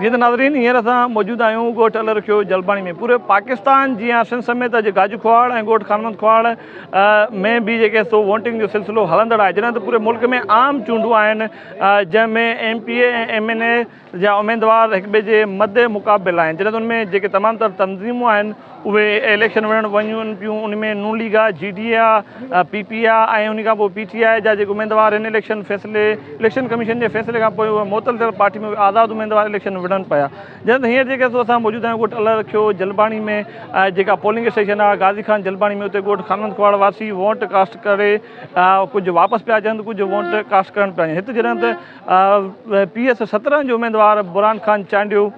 جيئن ته ناظرين هينئر اسان موجود آهيون ڳوٺ الهرکيو جلباڻي ۾ پوري پاڪستان جيان سنڌ سميت اڄ گاجو کهاڙ ۽ ڳوٺ خان محمد کهاڙ ۾ به جيڪي سو ووٽنگ جو سلسلو هلندڙ آهي جڏهن ته پوري ملڪ ۾ عام چونڊون آهن جنهن ۾ M P A ۽ M N A جا اميدوار هڪ ٻئي جي مد مقابل آهن جڏهن ته ان ۾ جيڪي تمام تر تنظيمون آهن اهي اليڪشن وڙهڻ وڃن پيون ان ۾ نون ليگ آ، جي ڊي اي آ، پي پي آ ۽ ان کان پوء پي ٽي آء جا جيڪي اميدوار آهن اليڪشن فيصلي اليڪشن ڪميشن جي فيصلي کان پوء اهي معطل ٿيل پارٽي ۾ آزاد اميدوار اليڪشن وڙهن پيا جڏهن ته هينئر جيڪي سو اسان موجود آهيون ڳوٺ الله رکيو جلباڻي ۾ جيڪا پولنگ اسٽيشن آ غازي خان جلباڻي ۾ اتي ڳوٺ خانوند کواڙ واسي ووٽ ڪاسٽ ڪري ڪجهه واپس پيا اچن ته ڪجهه ووٽ ڪاسٽ ڪرڻ پيا وڃن هت جڏهن ته پي ايس 17 جو اميدوار برهان خان چانڊيو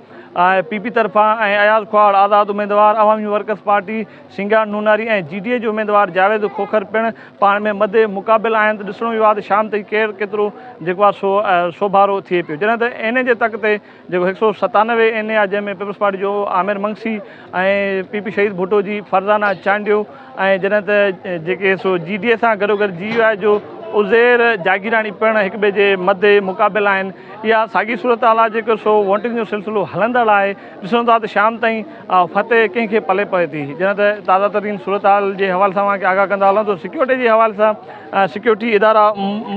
پي پي طرفان ۽ اياز کهاڙ آزاد اميدوار عوامي ورڪرز پارٽي سينگار نوناري ۽ جي ڊي اي جو اميدوار جاويد کوکر پڻ پاڻ ۾ مد مقابل آهن ته ڏسڻو اهو آهي ته شام تائين ڪير ڪيترو جيڪو آهي سو سوڀارو ٿئي پيو جڏهن ته اين اي جي تڪ تي جيڪو هڪ سو 97 اين اي آهي جنهن ۾ پيپلز پارٽي جو عامر منگسي ۽ پي پي شهيد ڀٽو جي فرزانه چانڊيو ۽ جڏهن ته جيڪي سو جي ڊي اي سان گڏوگڏ جي يو آء جو عزير جاگيراڻي پڻ هڪ ٻئي جي مد مقابل آهن. اها ساڳي صورتحال آهي جيڪو سو ووٽنگ جو سلسلو هلندڙ آهي. ڏسون ٿا ته شام تائين فتح ڪنهن کي پلئه پوي ٿي. جڏهن ته تازه ترين صورتحال جي حوالي سان اوهان کي آگاهه ڪندا هلون ته سيڪيورٽي جي حوالي سان سيڪيورٽي ادارا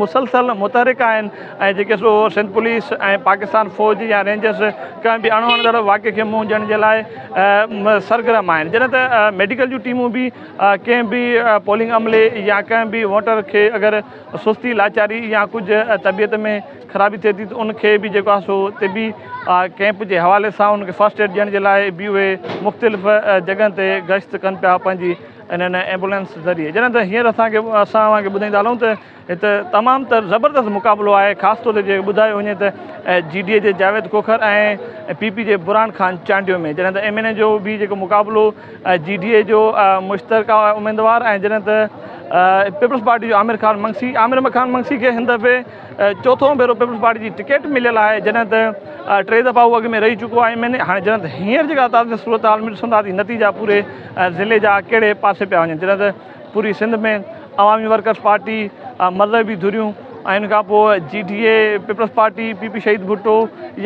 مسلسل متحرڪ آهن ۽ جيڪي سو سنڌ پوليس ۽ پاڪستان فوج يا رينجرز ڪنهن به اڻوڻندڙ واقعي کي منهن ڏيڻ جي لاء سرگرم آهن جڏهن ته ميڊيڪل جون ٽيمون به ڪنهن به پولنگ عملي يا ڪنهن به ووٽر کي اگر سستي لاچاري يا ڪجهه طبيعت ۾ خرابي ٿئي ٿي ته ان کي به جيڪو آهي سو طبي ڪئمپ جي حوالي سان ان کي فرسٽ ايڊ ڏيڻ جي لاء به اهي مختلف جڳهن تي گشت ڪن پيا پنهنجي انهن ايمبولينس ذريعي جڏهن ته هينئر اسان کي اسان اوهان کي ٻڌائيندا هلون ته هت تمام تر زبردست مقابلو آهي خاص طور تي جي ٻڌايو وڃي ته جي ڊي اي جي جاويد کوکر ۽ پي پي جي برهان خان چانڊيو ۾ جڏهن ته ايم اين اي جو به جيڪو مقابلو جي ڊي اي جو مشترڪه اميدوار ۽ جڏهن ته پيپلز پارٽي جو عامر خان منگسي عامر خان منگسي کي هن دفعي چوٿون ڀيرو پيپلز پارٽي جي ٽڪيٽ مليل آهي جڏهن ته ٽي دفعا هو اڳ ۾ رهي چڪو آهي ايم اين اي هاڻي جڏهن ته هينئر جيڪا تازي صورتحال ۾ ڏسون ٿا ته نتيجا پوري ضلعي جا ڪهڙي پاسي پيا وڃن جڏهن ته پوري سنڌ ۾ عوامي ورڪرز پارٽي مذهبي ڌريون ۽ ان کان پوء جي D A peoples party P P Shaheed Bhutto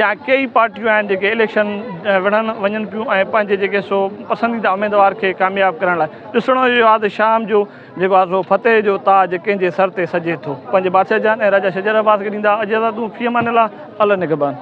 يا ڪيئي پارٽيون آهن جيڪي اليڪشن وڙهڻ وڃن پيون ۽ پنهنجي جيڪي سو پسنديده اميدوار کي ڪامياب ڪرڻ لاء ڏسڻو اهو آهي ته شام جو جيڪو آهي سو فتح جو تاج ڪنهن جي سر تي سجي ٿو. پنهنجي بادشاهه جان ۽ راجا شجر عباس کي ڏيندا اجازتون في امان الله، الله نگهبان.